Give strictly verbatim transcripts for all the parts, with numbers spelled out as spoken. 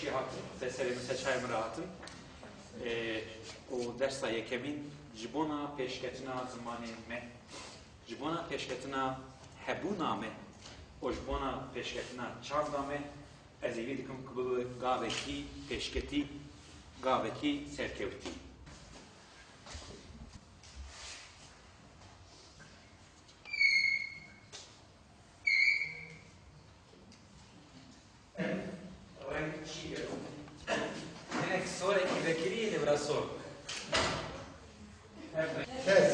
Şî hatin, te serê min, ser çavê min re hatin. Ê, û dersa yekemîn ji bona pêşketina zimanê me, ji bona pêşketina hebûna me û ji bona pêşketina çanda me, ez hêvî dikim ku bibe gavekî pêşketî, gavekî serkewtî. Ev reng çi ye? Hinek sorekî vekirî yê, lê bira sor. Kes.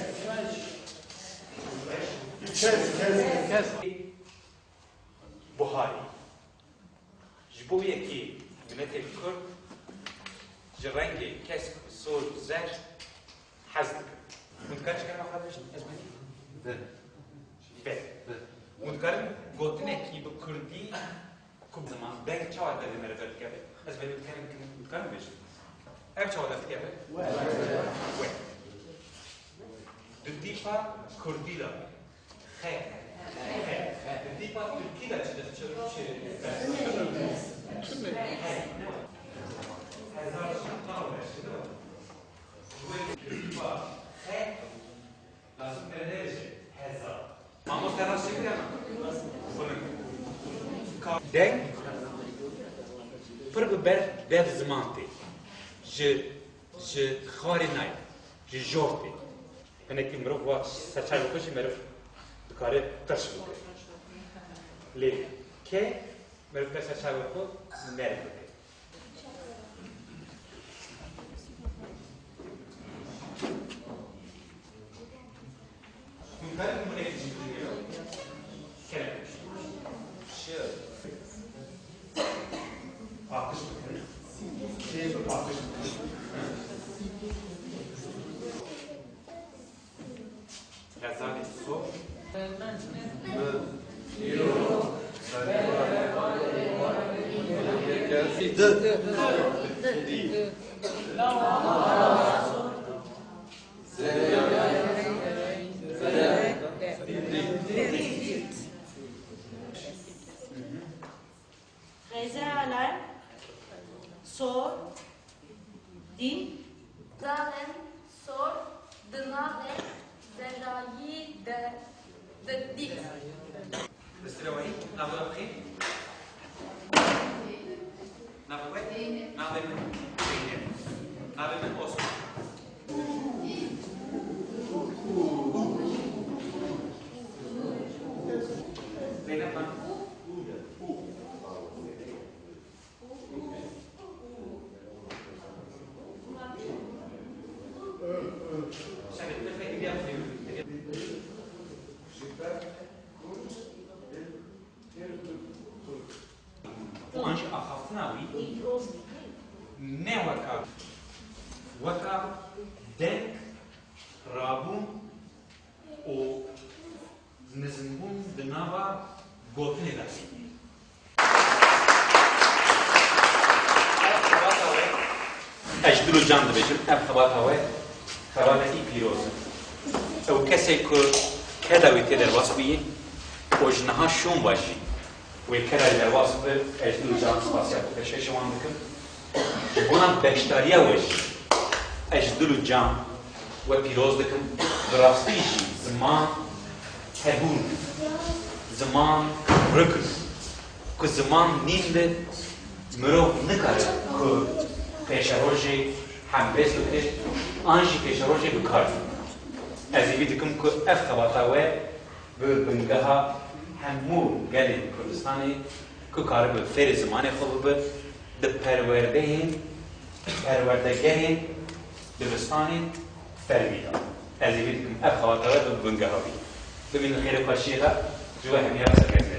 Kes, kes, kes. Buharî. Ji bo yekê miletê Kurd ji rengê kesk, sor û zer hez dikin. Hûn dikarin çi kerema xwe bêjin? Ez bêjim. Ve. Ve. Hûn dikarin gotinekî bi kurdî ku bi ziman deng çawa derdê me re derdikeve? Ez vê dikarim, hûn dikarin bêjin. Ev çawa derdikeve? We. We. Di tîpa kurdî de. Xe. Xe. Di tîpa tirkî de çi, çi, çi? Hezar. Di tîpa xe. Lazim kere ne bêje? Hezar. Mamoste rast çêkiriye me. Deng pir bi ber dev ziman tê. Ji, ji xwarê nayê. Ji jor tê. Hinekî mirov wa ser çavê xwe jî meriv dikare tirş bike. Lê ke meriv dikare ser çavê xwe nerm bike. Hûn karin nimûneyek jî bidin? Kerem. Şiir. Paqij bikin. Şiir paqij bikin. Xezalê sor. Xezalên sor, dîn. Xezalên sor di navê zejayî de dît. Destê we, navê we bi xêr? Navê we? Navê min Zeynep. Navê min Osman. Zeynep Hanım. Û an jî axaftina wî ne weka, weka deng, rabûn û nizimbûn di nava gotinê de heye. Ev xebata we, ez ji dil û can dibêjim, ev xebata we xebatekî pîroz e. Ew kesê ku keda wî tê derbas bûye û ji niha şûn ve jî wê keda wî derbas bibe, ez ji dil û can spasiya xwe pêşkêşî wan dikim. Ji bona beşdariya we jî ez ji dil û can we pîroz dikim. Bi rastî jî ziman hebûn, ziman rik, ku ziman nîn be, mirov nikare ku pêşerojê hembêz bike, an jî pêşerojê bi kar bîne. Ez hêvî dikim ku ev xebata we bi bingeha hemû gelên Kurdistanê ku karibe fêrê zimanê xwe bibe, di perwerdeyên, perwerdegehên dibistanên fermî de. Ez hêvî dikim ev xebata we bi bingeha bî. Bimînin xêrê xweşiyê de, ji we hemiya serkeftin.